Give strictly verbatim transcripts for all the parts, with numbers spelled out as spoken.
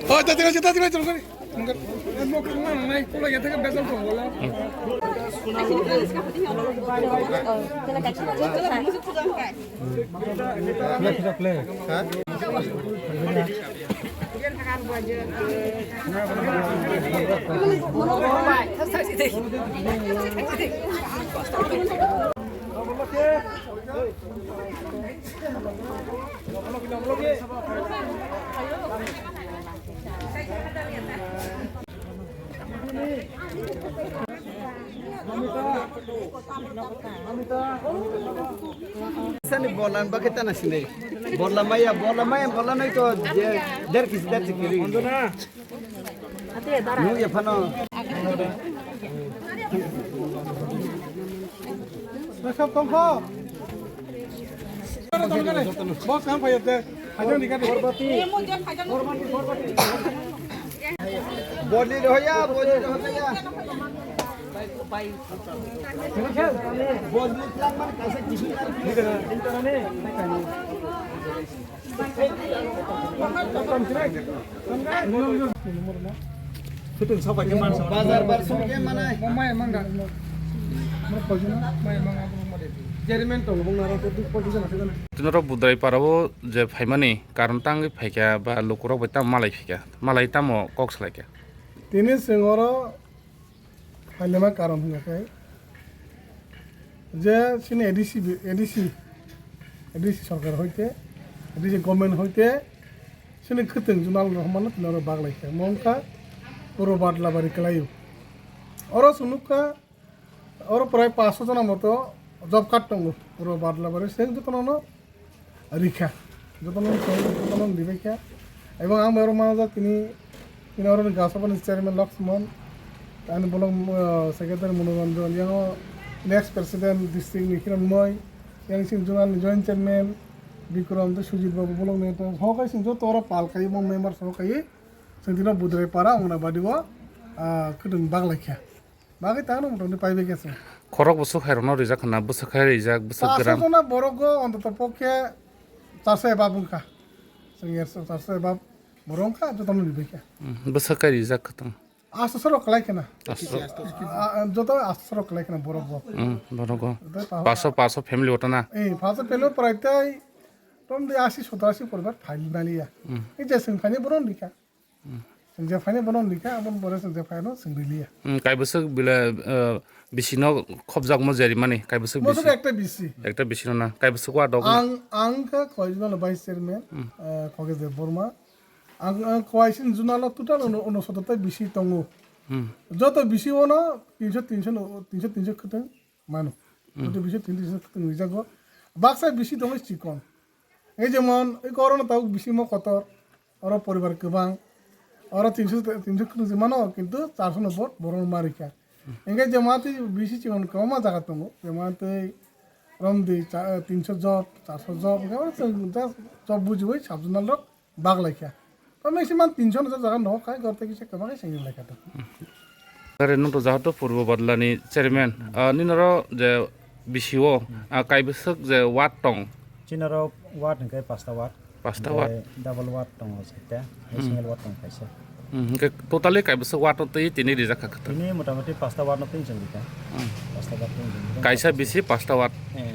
Oh, tati na, tati na, tati na. Sani bolan bakhe tana sini. Bola maya, bola maya, bola nai to je der kisi der sikiri. Nung ya phano. Sab tongkho. Boss, kam phai ate. Phai jang dikha de. Boli roya, boli roya. Boli plan man kaisa kisi. Bazar bar sum ke manai. Mai mangga. Mai mangga. Jermen tong bung naro tu politician ase na. Tinoro Budrai parao je phaimani karon tangwi phaikha ba lukurok bai tamo malai phaikha, malai tamo kok salaikha. Tini sengoro Phailema karon hwnka khe je chini A D C, A D C, A D C sarkar hoite, A D C government hoite chini kwtwng junal rok mano tini oro baglai khe. Mo wngkha puro badla bari kwlaio. Oro chwng nukha oro prai paanch sho jona moto job card tongo puro badla bari se jotono no rikha, jotono, jotono ribaikha. Ebong ang oro manajak tini, tini oroni Gasaphani chairman Laxman, ani bolong, uh, secretary Manoranjan, yang next president district ni Hiranmoy, yang sing zonal ni joint chairman Bikram tei Sujit babu bolong ni to, hokai sing joto oro pal kai, mo member sokai, sing tino Budrai para Anganabadi o, ah, kwtwng baglaikha. Bagwi tangno motamoti paibai khe se. Khorok bwswk hai rokno rijak hwnna, bwswk hai rijak, bwswk gram. Paanch sho jona borok go ontoto pokhe char sho ebab wngkha. Chwng er char sho ebab borok wngkha, jotono ribai khe. Hmm, bwswk hai rijak kwtwng. Asto soro kwlai khena. Asto. Ah, joto asto soro kwlai khena borok go. Hmm, borok go. Joto pa- Paanch sho, paanch sho family otana. Eh, paanch sho family prai tei tom de asi soto asi poribar phai maliya. Hmm. Ei je chwng phaini borok rikha. Chwng je phaino bono rikha, aboni pore chwng je phaino chwng riliya. Hmm, kaibwswk bile, eh, bisino khobjakma jerimani, kaibwswk bisi. Mosok ekta bisi. Ekta bisino na, kaibwswk wa dok. Ang, ang kha Khowai Zonal Vice Chairman, eh, Khoge Debbarma. Ang, ang Khowai sin Zonal o total uno, unosotter ta bisi tongo. Hmm. Joto bisi ono tinsho, tinsho no, tinsho, tinsho kwtwng. Mano. Hmm. Joto bisi tin tinsho kwtwng rijago. Baksa bisi tongo chikon. Ei jemon, ei korona tabuk bisi mo kotor. Oro poribar kwbang. Oro tinsho, tinsho kwtwng se mano, kintu charsho no bot borok no ma rikha. Hingke jemon tei bisi chikon kwbangma jaga tongo. Jemon tei romdi cha-, tinsho job, charsho job, hingke oro chwng just job bujiwi sub zonal rok bak laikha. To maximum tinsho no jaga no khai, gor tei kisa kwbang khe sengri laikha to. Are nung to jahato Purbo Badlani chairman. Ah, ninoro je B C O, ah, kaibwswk je ward tong? Chinoro ward hingke pasta ward. Pasta ward. Hingke double ward tongo site, single ward tong kaisa. Hmm, hingke totally kaibwswk ward no twi tini rijak kha khe. Tini motamoti pasta ward no twi chwng rikha. Hmm. Pasta ward twi chwng rikha. Kaisa B C pasta ward. Eh.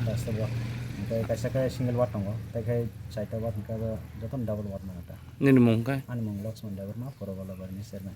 Pasta ward. Hingke kaisa khe single ward tongo. Tei khe chaita ward hingke abo jotono double ward mano ta. Nini mung khe? Ani mung Laxman Debbarma, Purbo Badlabarini chairman.